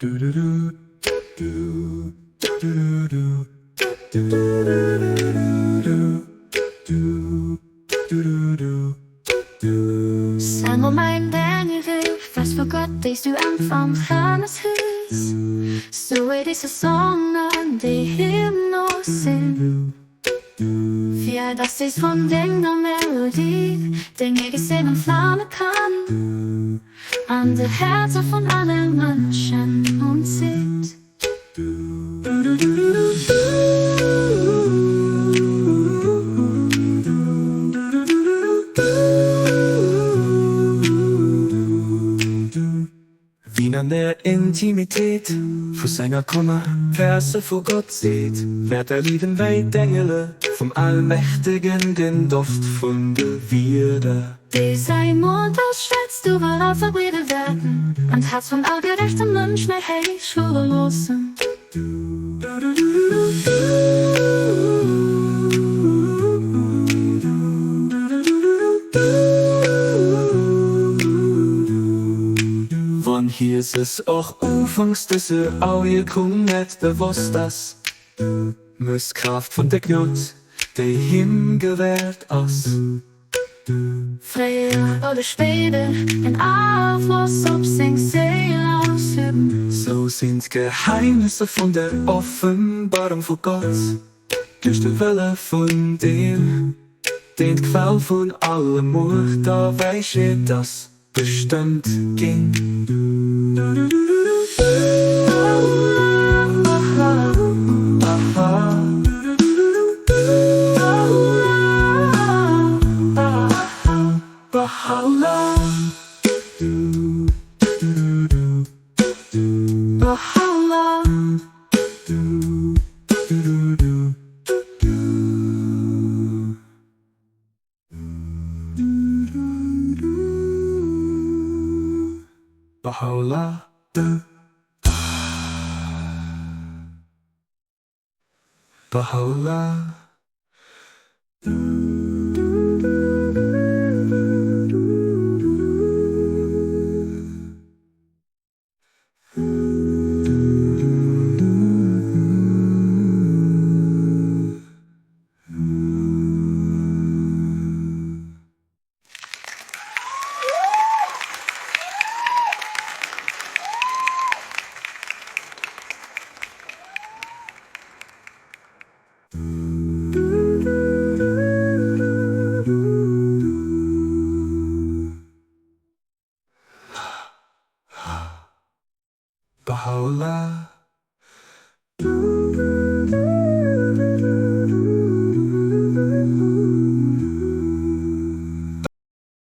Sang om ein Daniel, was für Gott déis du empfangt hannes hues, Sou wéi disse Songen déi him no sinn. Fir dass is von denger Melodie deng ege Séil entflame kann an de Häerzer vun alle Mënschen unzitt. Wien an der Intimitéit vu senger Kummer Verse vu Gott seet, wäert erliewen, wéi d'Engele vum Allmächtegen den Doft vun de Wierder. Déi säi Mond ausschwätzt, iwwerall verbreede wäerten, an d'Häerz vun all gerechtem Mënsch méi héich schloe loossen. Wann hie sech och ufanks dëser Awierkung net bewosst ass, muss d'Kraaft vun der Gnod, déi him gewährt ass. Fréier oder spéider en Afloss op seng Séil ausüben. Sou sinn d'Geheimnisser vun der Offenbarung vu Gott duerch de Wëlle vun deem, deen d'Quell vun aller Muecht a Wäisheet ass, bestëmmt ginn. Baha'u'llah. Baha'u'llah. Baha'u'llah.